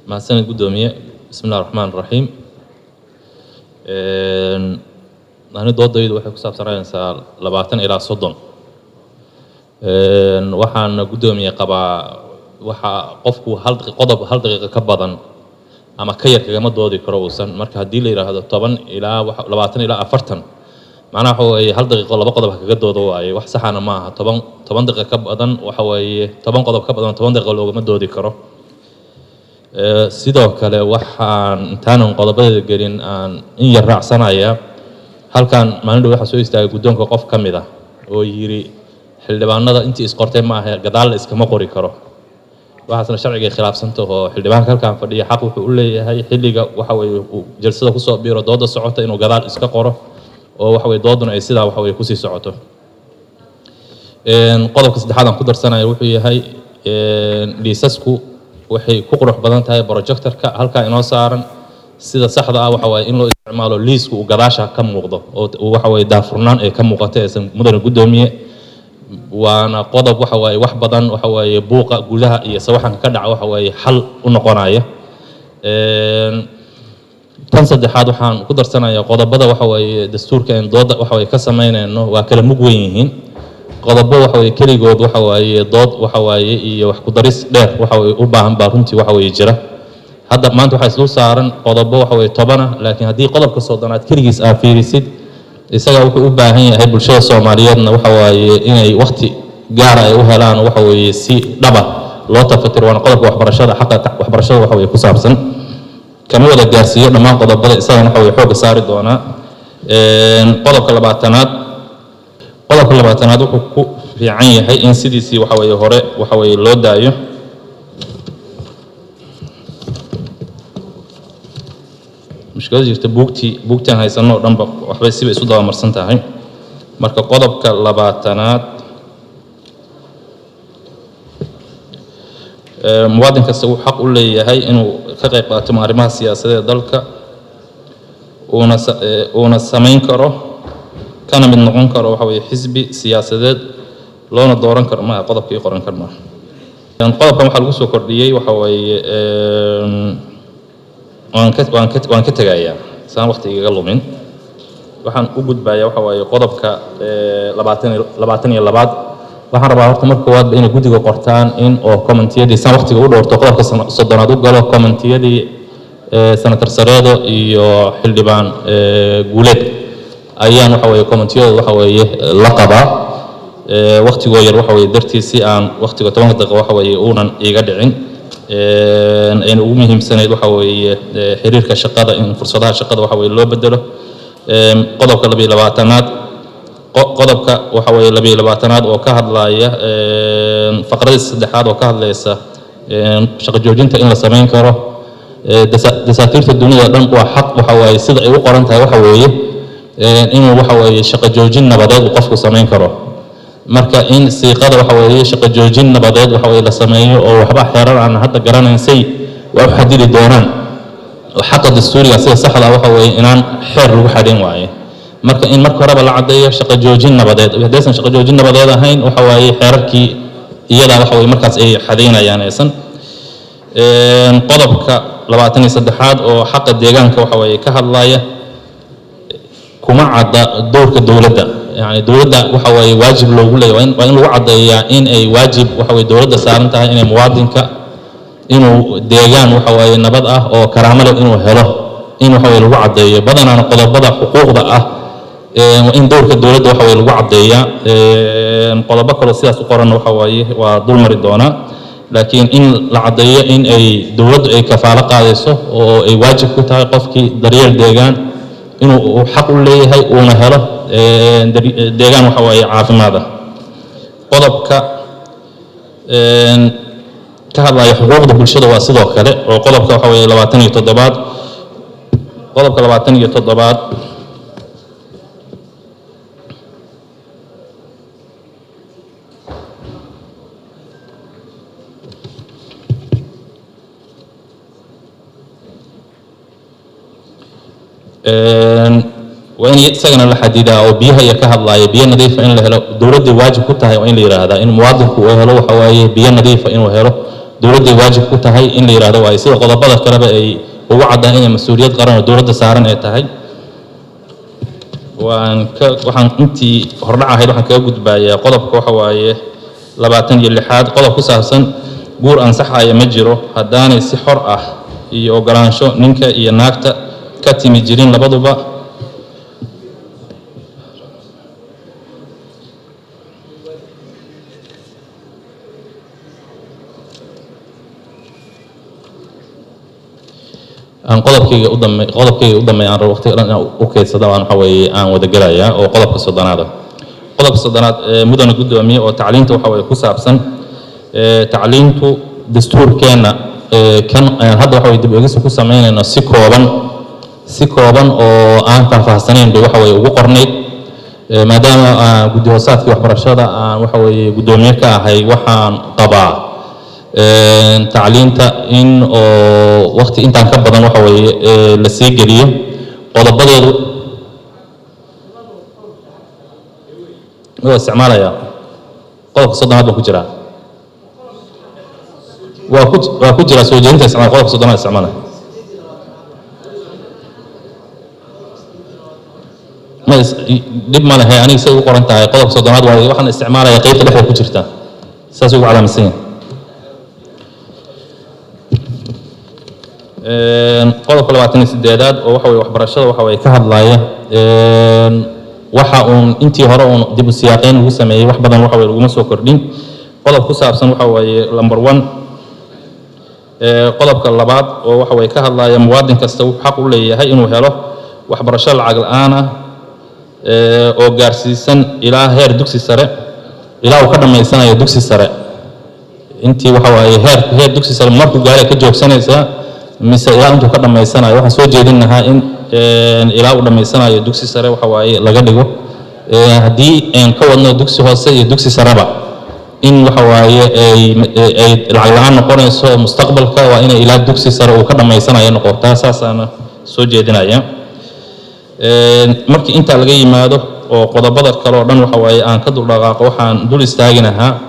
Mahadsanid, guddoomiye. Bismi Illahi raxmaan raxiim. Ani doodaydu waxay ku saabsanaysaa 20 ilaa 30. Waxaana, guddoomiye, qabaa waxa qofku hal qodob hal daqiiqo ka badan ama ka yar kagama doodi karo uusan. Marka haddii la yidhaahdo 10 ilaa 20 ilaa 40, macnaha waxa weeye hal daqiiqo laba qodob ha kaga doodo waaye. Wax saxana ma aha. 10 daqiiqo ka badan, waxa weeye 10 qodob ka badan 10 daqiiqo loogama doodi karo. Sidoo kale waxaan intaanan qodobadeeda gelin aan in yar raacsanaya halkan. Maalin dhow waxaa soo istaagay guddoonka qof ka mid ah oo yidhi xildhibaanada intii isqortay ma aha, gadaal la iskama qori karo. Waxaasna sharcigay khilaafsantaho. Oo xildhibaanka halkan fadhiya xaq wuxuu u leeyahay xilliga waxa weeye uu jalsada kusoo biiro, dooda socota, inuu gadaal iska qoro oo waxa weye dooduna ay sidaa waxa weye kusii socoto. Qodobka saddexaad aan ku darsanaya wuxuu yahay liisasku waxay ku qurux badan tahay projectorka halkaa inoo saaran. Sida saxda ah waxa waaye in loo isticmaalo liisku uu gadaasha ka muuqdo oo uu waxa weye daafurnaan ay ka muuqato eesan, mudane guddoomiye. Waana qodob waxa waaye wax badan waxa waaye buuqa gudaha iyo sawaxanka ka dhaca waxa waaye xal u noqonaya. Tan saddexaad waxaan ku darsanayaa qodobada waxa waaye dastuurka in dooda waxa waaye ka samaynayno waa kala mug weyn yihiin. Qodobo waxa waaye keligood waxa waaye dood waxa waaye iyo wax ku daris dheer waxa waaye u baahan baa runtii waxa waaye jira. Hadda maanta waxaa isdul saaran qodobo waxa waaye 10 ah, laakiin haddii qodobka 30aad keligiis aa fiirisid, isaga wuxuu u baahan yahay bulshada Soomaaliyeedna waxa waaye inay waqti gaara ay u helaan, waxa weeye si dhaba loo tafatiro. Waana qodobka waxbarashada, xaqa waxbarashada waxa weeye ku saabsan. Kama wada gaarsiiyo dhammaan qodobada, isagana waxa weye xoogga saari doonaa. Qodobka 20aad, qodobka 20aad wuxuu ku fiican yahay in sidiisii waxa weeye hore waxa weeye loo daayo. Mushkilada jirta, buugtii aan haysano oo dhanba waxbay sibay isu dabamarsan tahay. Marka qodobka 20aad, muwaadin kasta uu xaq u leeyahay inuu ka qayb qaato arrimaha siyaasadeed ee dalka, uuna samayn karo kana mid noqon karo waxa weeye xisbi siyaasadeed, loona dooran karo. Maaha qodobka ii qoran kar maaha. Qodobkan waxaa lagu soo kordhiyey waxa weeye waan ka tegayaa saan waqti igaga lumin. Waxaan u gudbayaa waxa waaye qodobka 22aad. Waxaan rabaa horta marka koowaadba inay guddiga qortaan in oo commentiyadii saan waqtiga u dhowrto qodobka 30aad u galo. Commentiyadii senator Sareedo iyo xildhibaan Guuleed ayaan waxa weeye commentiyadooda waxa weeye la qabaa. Waqtigoo yar waxa weeye dartii, si aan waqtiga 10-ka daqiiqo waxa weeye uunan iiga dhicin, ayna ugu muhiimsanayd waxa weeye xiriirka shaqada, in fursadaha shaqada waxa weeye loo bedelo. Qodobka 22aad, qodobka waxa weeye 22aad oo ka hadlaya faqradii saddexaad oo ka hadlaysa shaqo joojinta in la samayn karo. Dasaatiirta dunida dhan waa xaq waxa waaye sida ay u qoran tahay waxa weeye inuu waxa weeye shaqo joojin nabadeed uu qofku samayn karo. Marka in siiqada waxa weeye shaqo joojin nabadeed waxa weeye la sameeyo oo waxba xeerar aan hadda garanayn say waa u xadidi doonaan oo xaqa dastuuriga sida saxda waxa weeye inaan xeer lagu xadhin waaye. Marka in marka horeba la caddeeyo shaqo joojin nabadeed, haddaysan shaqo joojin nabadeed ahayn, waxa waaye xeerarkii iyada waxa weeye markaas ay xadaynayaan aysan. Qodobka 23aad oo xaqa deegaanka waxa weeye ka hadlaya kuma cadda doorka dowladda. Yani dowladda waxa weeye waajib loogu leeyahay, waa in lagu caddeeyaa in ay waajib waxa weye dowladda saaran tahay inay muwaadinka inuu deegaan waxa waaye nabad ah oo karaamo leh inuu helo, in waxa weye lagu caddeeyo. Badanaana qodobada xuquuqda ah waa in doorka dowladda waxa weye lagu caddeeyaa. Qodobo kaloo sidaas u qoranna waxa waaye waa dulmari doonaa, laakiin in la caddeeyo in ay dowladdu ay kafaalo qaadayso oo ay waajib ku tahay qofkii daryeel deegaan inuu uu xaq u leeyahay uuna helo deegaan waxa waaye caafimaad ah. Qodobka ka hadlaya xuquuqda bulshada waa sidoo kale oo qodobka waxa weeye 27aad, qodobka 27aad. Waa in isagana la xadidaa oo biyaha iyo ka hadlaaya biyo nadiifa in la helo dowladda waajib ku tahay. Waa in la yidhaahdaa in muwaadinku uu helo waxa waaye biyo nadiifa inuu helo. Dowladday waajib ku tahay in la yidhaahdo waaye, sida qodobada kaleba ay ugu caddaan inay mas-uuliyad qaran oo dowladda saaran ay tahay. Waan ka waxaan intii hordhac ahayd waxaan kaga gudbayaa qodobka waxa waaye 26aad, qodob ku saabsan guur ansaxaya ma jiro haddaanay si xor ah iyo ogolaansho ninka iyo naagta ka timi jirin labaduba. Aan qodobkayga u dambeey aan rabo waqtiga dhan inaan u keydsado aan waxa weeye aan wada gelayaa oo qodobka 30aad ah. Qodobka 30aad ee mudana guddoomiye oo tacliinta waxa weeye ku saabsan, tacliintu dastuurkeenna kan ayaan hadda waxa weye dib u eegis ku samaynayno, si kooban oo aan faahfaahsanayn bay waxa weye ugu qornayd. Maadaama aan guddi hoosaadkii waxbarashada aan waxa weeye guddoomiye ka ahay, waxaan qabaa tacliinta in oo waqti intaan ka badan waxa weeye la sii geliyo qodobadeedu. Waa isticmaalaya, qodobka 30aad baan ku jiraa, waa ku jiraa soo jeedinta isticmaal, qodobka 30aad isticmaala. Ma dhib ma lehe, aniga siday ugu qoran tahay qodobka 30aad waaye. Waxaan isticmaalaya qeybta dhexda ku jirta, saas ugu calaamadsan yahay. Qodobka 28aad oo waxa weye waxbarashada waxa weye ka hadlaya, waxa uun intii hore uun dib u siyaaqeyn lagu sameeyey, wax badan waxa weye laguma soo kordhin. Qodob ku saabsan waxa weeye number 1, qodobka labaad oo waxa weye ka hadlaya muwaadin kasta wuxuu xaq u leeyahay inuu helo waxbarasho lacag la'aan ah oo gaarsiisan ilaa heer dugsi sare, ilaa uu ka dhammaysanayo dugsi sare. Intii waxa waaye heer dugsi sare markuu gaaray ka joogsanaysaa mise ilaa intuu ka dhammaysanayo? Waxaan soo jeedin lahaa in ilaa uu dhammaysanayo dugsi sare waxa waaye laga dhigo. Haddii aan ka wadno dugsi hoose iyo dugsi sareba in waxa waaye ay lacag la'aan noqonayso mustaqbalka, waa inay ilaa dugsi sare uu ka dhammaysanayo noqotaa, saasaana soo jeedinaya. Markii intaa laga yimaado oo qodobada kale oo dhan waxa waaye aan ka dul dhaqaaqo, waxaan dul istaagi lahaa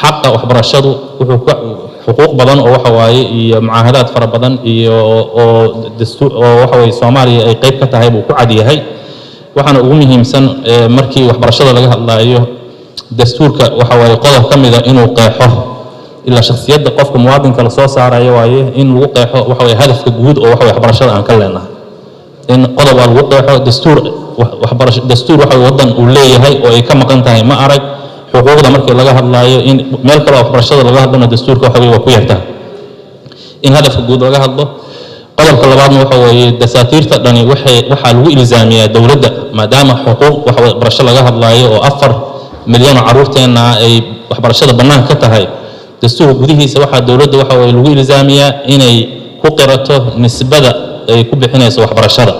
xaqa waxbarashadu wuxuu ka xuquuq badan oo waxa waaye iyo mucaahadaad fara badan iyo oo dastuur oo waxa waaye Soomaaliya ay qayb ka tahay buu ku cad yahay. Waxaana ugu muhiimsan markii waxbarashada laga hadlaayo dastuurka waxa waaye qodob ka mida inuu qeexo ilaa shakhsiyadda qofka muwaadinka la soo saarayo, waaye in lagu qeexo waxa waaye hadafka guud oo waxa waaye waxbarashada aan ka leenahay, in qodob aa lagu qeexo dastuur waxbarasho. Dastuur waxa waddan uu leeyahay oo ay ka maqan tahay ma arag xuquuqda markii laga hadlaayo. In meel kale oo waxbarashada laga hadlana dastuurka waxa weye waa ku yartaa in hadafka guud laga hadlo. Qodobka labaadna waxa weeye dasaatiirta dhani waxaa lagu ilzaamiyaa dowladda, maadaama xuquuq waxbarasho laga hadlaayo oo 4 milyan oo carruurteenna ay waxbarashada bannaanka ka tahay, dastuurka gudihiisa waxaa dowladda waxa weye lagu ilzaamiyaa inay ku qirato nisbada ay ku bixinayso waxbarashada,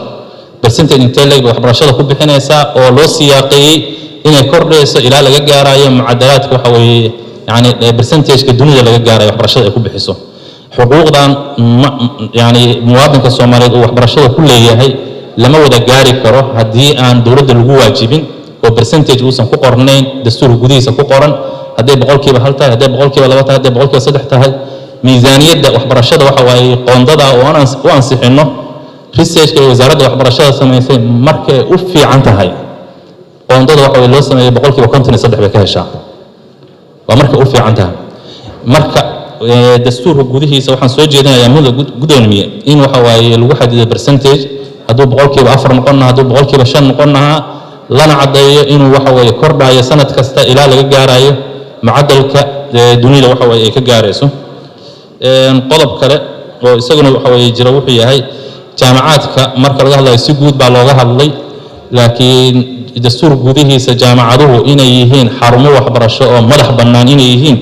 percentage intee leeg bay waxbarashada ku bixinaysaa, oo loo siyaaqeeyey inay kordhayso ilaa laga gaarayo mucadalaadka waxa weeye yani percentageka dunida laga gaarayo waxbarashada ay ku bixiso. Xuquuqdan ma yani muwaadinka Soomaaliyeed uu waxbarashada ku leeyahay lama wada gaari karo haddii aan dowladda lagu waajibin oo percentage uusan ku qornayn dastuurka gudihiisa ku qoran, hadday 1% tahay, hadday 2% tahay, hadday 3% tahay. Miisaaniyadda waxbarashada waxa waaye qoondada oo aan u ansixinno, researchka ay wasaaradda waxbarashada samaysay markay u fiican tahay qoondada waxa waye loo sameeyey 53% bay ka heshaa, waa markay u fiican tahay. Marka dastuurka gudihiisa waxaan soo jeedinayaa, muda gudoomiye, in waxa waaye lagu xadido percentage, hadduu 4% noqon lahaa, hadduu 5% noqon lahaa, lana caddeeyo inuu waxa weeye kordhayo sanad kasta ilaa laga gaarayo mucadalka dunida waxa weeye ay ka gaarayso. Qodob kale oo isaguna waxa weeye jira wuxuu yahay jaamacaadka marka laga hadlayo si guud baa looga hadlay, laakiin dastuur gudihiisa jaamacaduhu inay yihiin xarumo waxbarasho oo madax bannaan inay yihiin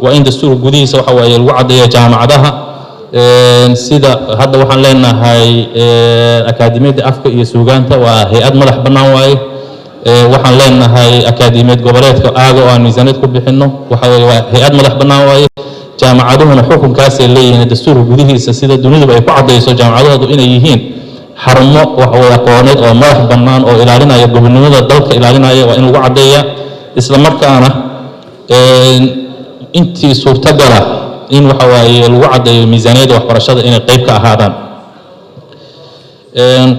waa in dastuur gudihiisa waxa weeye lagu caddeeyo jaamacadaha. Sida hadda waxaan leenahay akaademiyadda afka iyo suugaanta waa hay-ad madax bannaan waaye. Waxaan leenahay akaademiyad goboleedka aaga oo aan miisaaniyad ku bixinno, waxa weeye waa hay-ad madax bannaan waaye. Jaamacaduhuna xukunkaasay leeyihiin dastuurka gudihiisa, sida duniduba ay ku caddayso jaamacadahoodu inay yihiin xarumo waxaweye aqooneed oo madax bannaan oo ilaalinaya gobonimada dalka ilaalinaya, waa in lagu caddeeya. Isla markaana Intii suurtagala in waxa waaye lagu caddeeyo miisaaniyadda waxbarashada inay qayb ka ahaadaan.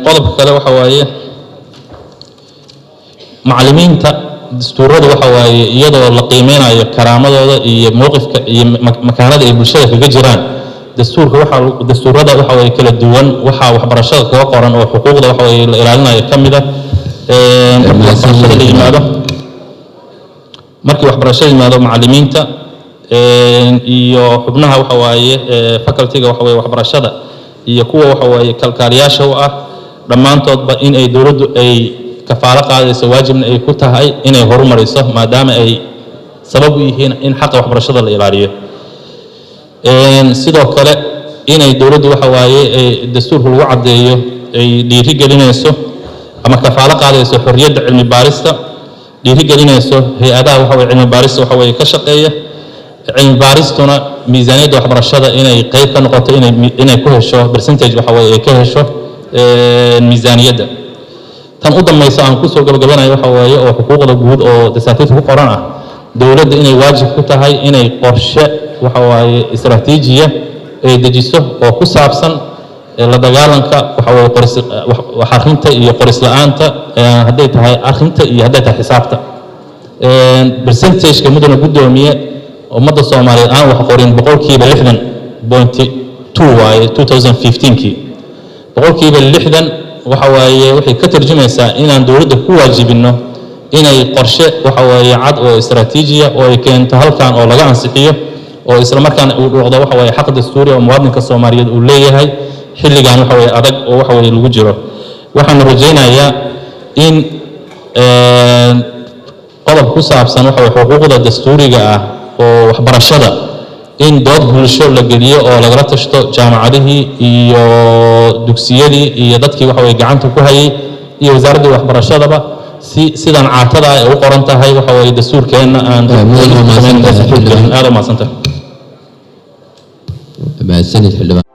Qodobka kale waxa waaye macallimiinta. Dastuurada waxa waaye, iyadoo la qiimeynayo karaamadooda iyo mowqifka iyo makaanada ay bulshada kaga jiraan, dastuurka waxaa dastuurada waxa waaye kala duwan waxaa waxbarashada kaga qoran oo xuquuqda waxa waaye la ilaalinayo ka mid ah. Markii waxbarashada la yimaado, markii waxbarashada yimaado, macallimiinta iyo xubnaha waxa waaye faculty-ga waxa waaye waxbarashada iyo kuwa waxa waaye kalkaaliyaasha u ah, dhammaantoodba in ay dowladdu ay kafaalo qaadayso, waajibna ay ku tahay inay horumariso, maadaama ay sabab u yihiin in xaqa waxbarashada la ilaaliyo. Sidoo kale inay dowladdu waxa waaye ay dastuurka lagu caddeeyo ay dhiiri gelinayso ama kafaalo qaadayso xorriyadda cilmi baarista, dhiiri gelinayso hay-adaha waxa waye cilmi baarista waxa waye ka shaqeeya. Cilmi baaristuna miisaaniyadda waxbarashada inay qayb ka noqoto, inay ku hesho percentage waxa waye ay ka hesho miisaaniyadda. Tan u dambaysa aan kusoo gabagabanayo waxa waaye oo xuquuqda guud oo dasaatiirta ku qoran ah, dowladda inay waajib ku tahay inay qorshe waxa waaye istaraatiijiya ay dejiso oo ku saabsan la dagaalanka waxa waaye qoris wax akhrinta iyo qoris la'aanta, hadday tahay akhrinta iyo hadday tahay xisaabta. Percentage-ka, mudana guddoomiye, ummadda Soomaaliyeed aan wax qorin 60.2% waaye 2015kii. 60% waxa waaye waxay ka tarjumaysaa inaan dowladda ku waajibinno inay qorshe waxa waaye cad oo istaraatiijiya oo ay keento halkan oo laga ansixiyo, oo isla markaana uu noqdo waxa waaye xaq dastuuri oo muwaadinka Soomaaliyeed uu leeyahay xilligan waxa waaye adag oo waxa waaye lagu jiro. Waxaan rajaynayaa in qodob ku saabsan waxa waye xuquuqda dastuuriga ah oo waxbarashada in dood bulsho la geliyo oo lagala tashto jaamacadihii iyo dugsiyadii iyo dadkii waxa waye gacanta ku hayay iyo wasaaraddii waxbarashadaba, si sidan caatada ah ay u qoran tahay waxa waye dastuurkeenna aan Mudan waa mahadsantahay, xildhibaan. Aad u mahadsantahay. Mahadsanid, xildhibaan.